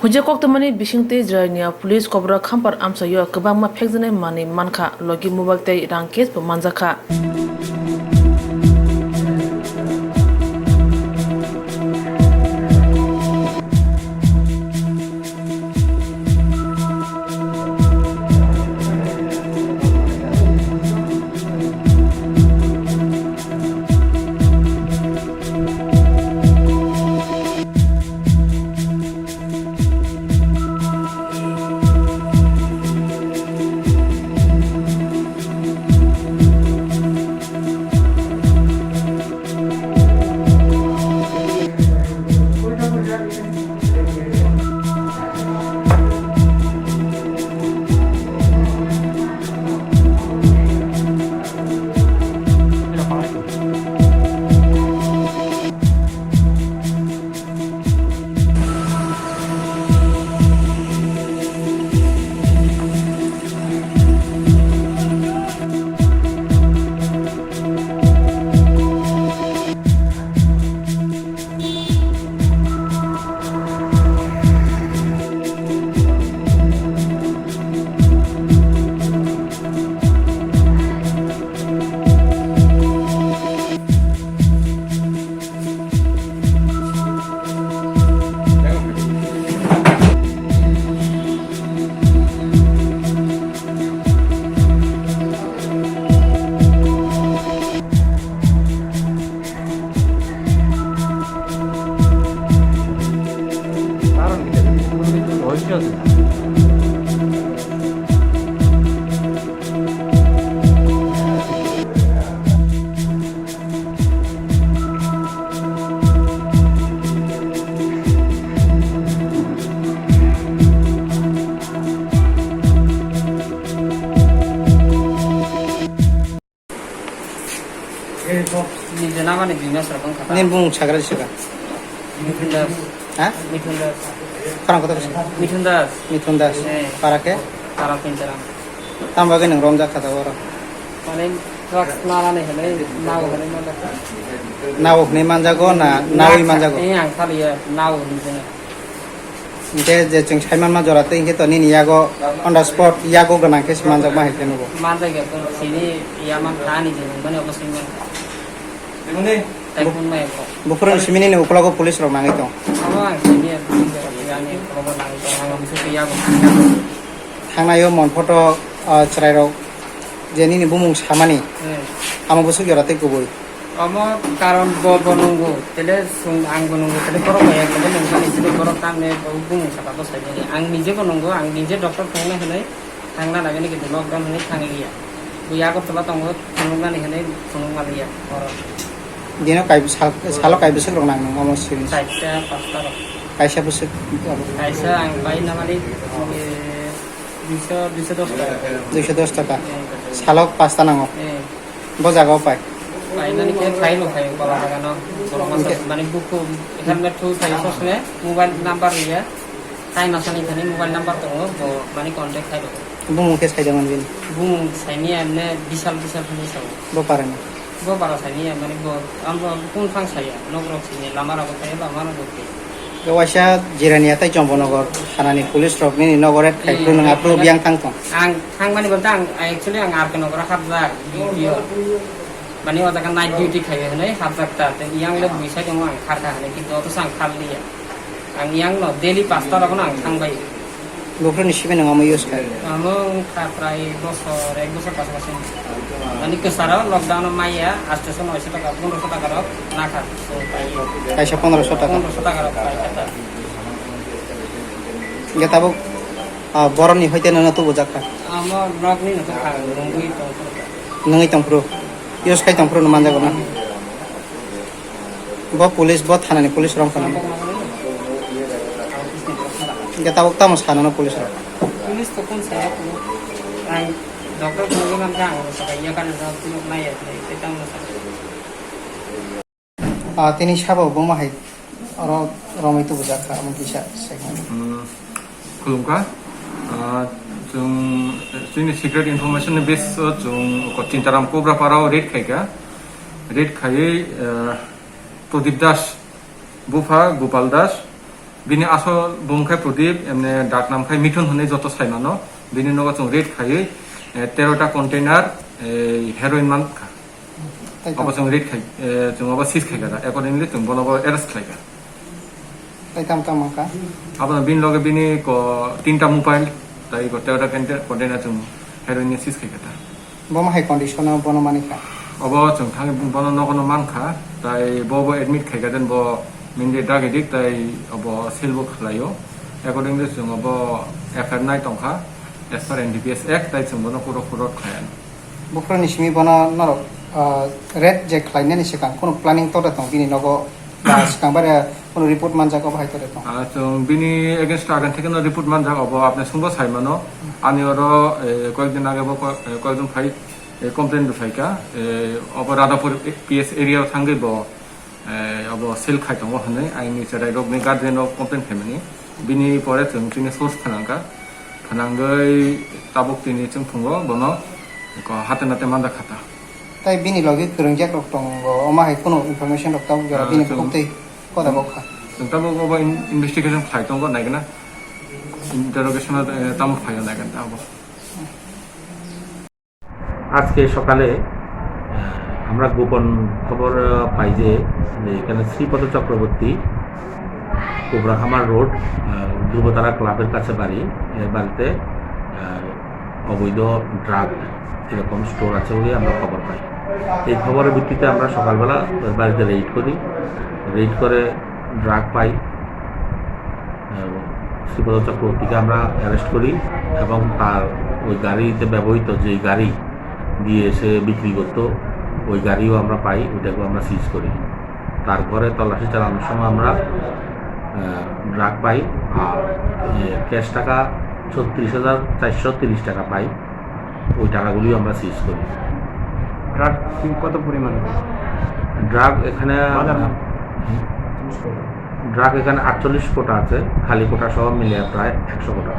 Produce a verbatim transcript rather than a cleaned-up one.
Huijak koktwmani bisingtwi Jirania police Kobra Khampar amchaio kwbangma phekjaknai manwi mankha, logi mobile tei rang cash bo manjakha. Nini janamani business rok wngkha ta? Nini bumung sagra sika? Mithun Das. Ha? Mithun Das. Khorang kotor sika? Mithun Das. Mithun Das. Eh. Para khe? Para Pintaram. Tamo bagwi nwng romjak kha da oro? Mane drugs nanani hinwi nao hinwi manjak kha. Nao hinwi manjago na nawi manjago? Eh, ang khaliya nao hinwi jwngo. Hingke je chwng sai manma jora tei hingke to nini yago on the spot yago gwnang khe se manjakma hai khe nugo. Manjak ya to sini yaman thani je nang mani obo sini man. Tai phone mai ko. Buphuru ni simi nini ukologo police rok nangwi tong. Abo ang sini ya, sini ya, yani ukologo nangwi tong, ang musu ke yago. Thangnaio mon photo, ah, chwrai rok je nini bumung samani. Hmm. Amo bwswk jora tei kubui. Omo karon bo, bo nungo, tele sung ang bo nungo, tele borok bai ekdom nungmani, tele borok tamni bo bumung saka bo saimani. Ang nije bo nungo, ang nije doctor thangna hinwi thangna nagini kintu lockdown hinwi thanglia. Bo yago tola tongo, phunuknani hinwi phunukmaliya oro. Dino kai sal, salo kai bwswk rok nang nung omo sini? Chaita pasta rok. Kaisa bwswk? Kaisa ang bai namani, eh, duiso, duiso dos taka. Duiso dos taka. Eh. Salo pasta nango? Eh. Bo jaga o pai. Painani khe phai no phai Kola Bagano. Borok masa mane buku helmet thu phai sosme mobile number riya. Tai masani thani mobile number tongo bo mane contact khai rw. Bumung khe saida man bini. Bumung saini amne bisal bisal hwnwi sao. Bo parani. Bo para saini amne bo ambo kun phang saya nok rok sini lama rok khai lama rok. Waisa Jirania tei Chombonogo thanani police rok nini nogo raid khai phuru nwng aphuru biyang thang tong. Ang thangmani bo tang, actually ang R K Nagar hapjak, duty o. Mani o jaga night duty khai hinwi hapjak ta, tei yang le bui sai tongo ang kharkha hinwi, kintu oto ang kharliya. Ang yang no daily pasta rok no ang thangbai. Buphuru ni simi nwng omo use khai? Amo wngkha prai bosor, ek bosor pasapasi. Mani kwcharo lockdown o maya, asto so noisho taka, pondroso taka rok nakha. So, pai. Kaisa pondroso taka. Pondroso taka rok pai kha ta. Hingke tabuk, ah, borok ni hoite nono tubujak kha. Amo nok ni no kha, nungwi tong phuru. Nungwi tong phuru. Use khai tong phuru no manjago na. Bo police, bo thana ni police rong khana. Hingke tabuk tamo sana no police rok. Police to kun saya ko. Ang doctor ko ngi man ka ang sa ya kan sa tino na ya, tamo sa. Ah, tini sabo buma hai oro romwi tubujak kha, omo kisa segment. Hmm, khulumkha. Ah, chwng, chini secret information ni base o chwng ko Chintaram Kobra Parao raid khaikha. Raid khaiwi, ah, Pradip Das, bupha Gopal Das, Bini asol bumung khai Pradip, emne dak nam khai Mithun hwnwi joto sai mano. Bini nogo chwng raid khaiwi, eh, tero ta container, eh, heroin man kha. Abo chwng raid khai, eh, chwng abo seize khai kha da. Accordingly chwng bono bo arrest khlai kha. Tai tam tam kha? Abo bini loge bini ko tinta mobile, tai ko tero ta container, container chwng heroin ni seize khai kha da. Bo ma hai condition o bono mani kha? Obo chwng thangwi bono nogo no man kha, tai bo bo admit khai kha den bo mindi drug addict tai obo cell bo khlaio. Accordingly chwng obo F I R nai tong kha as per N D P S Act tai chwng bono kuro kuro khlai. Buphuruni simi bono norok, ah, raid je khlainani swkang kunu planning tore tong bini nogo? Ba swkang bare kono report manjak obo hai tore tong? Ah, chwng bini against o agan thekeno report manjak obo apni sungbo sai mano. Ani oro, eh, koyekdin age bo ko-, eh, koyekjon phai, eh, complain bo phaikha. Eh, obo Radhapur P S area o thangwi bo, eh, obo sell khai tongo hwnwi aini cherai rokni guardian rok complain phaimani. Bini pore chwng chini source phanangkha. Phanangwi tabuk tini chwng phungo bono ko hate nate manjak kha ta. Tai bini logi kwrwngjak rok tongo, omo hai kunu information rok tabuk jora Ah, bini chwng bukhuk tei koda bok kha. Chwng tabuk obo in-, investigation khlai tongo naigwna. Interrogation o, eh, tamo phaio naigwna abo. আজকে সকালে, আহ, আমরা গোপন খবর, আহ, পাই যে, যে এখানে শ্রীপদ চক্রবর্তী কোবরাখামার রোড, আহ, ধ্রুবতারা ক্লাবের কাছে বাড়ি। এর বাড়িতে, আহ, অবৈধ ড্রাগ এরকম স্টোর আছে বলে আমরা খবর পাই। এই খবরের ভিত্তিতে আমরা সকালবেলা ওর বাড়িতে রেইড করি। রেইড করে ড্রাগ পাই। এবং শ্রীপদ চক্রবর্তীকে আমরা অ্যারেস্ট করি এবং তার ওই গাড়িতে ব্যবহৃত যে গাড়ি দিয়ে সে বিক্রি করত, ওই গাড়িও আমরা পাই, ওইটাকেও আমরা সিজ করি। তার ঘরে তল্লাশি চালানোর সময় আমরা, আহ, ড্রাগ পাই আর, এ, ক্যাশ টাকা ছত্রিশ হাজার চারশো তিরিশ টাকা পাই। ওই টাকাগুলিও আমরা সিজ করি। ড্রাগ কত পরিমাণ? ড্রাগ এখানে, বাজার মূল্য? হুম। ড্রাগ এখানে আটচল্লিশ কোটা আছে, খালি কোটা সহ মিলে প্রায় একশো কোটা।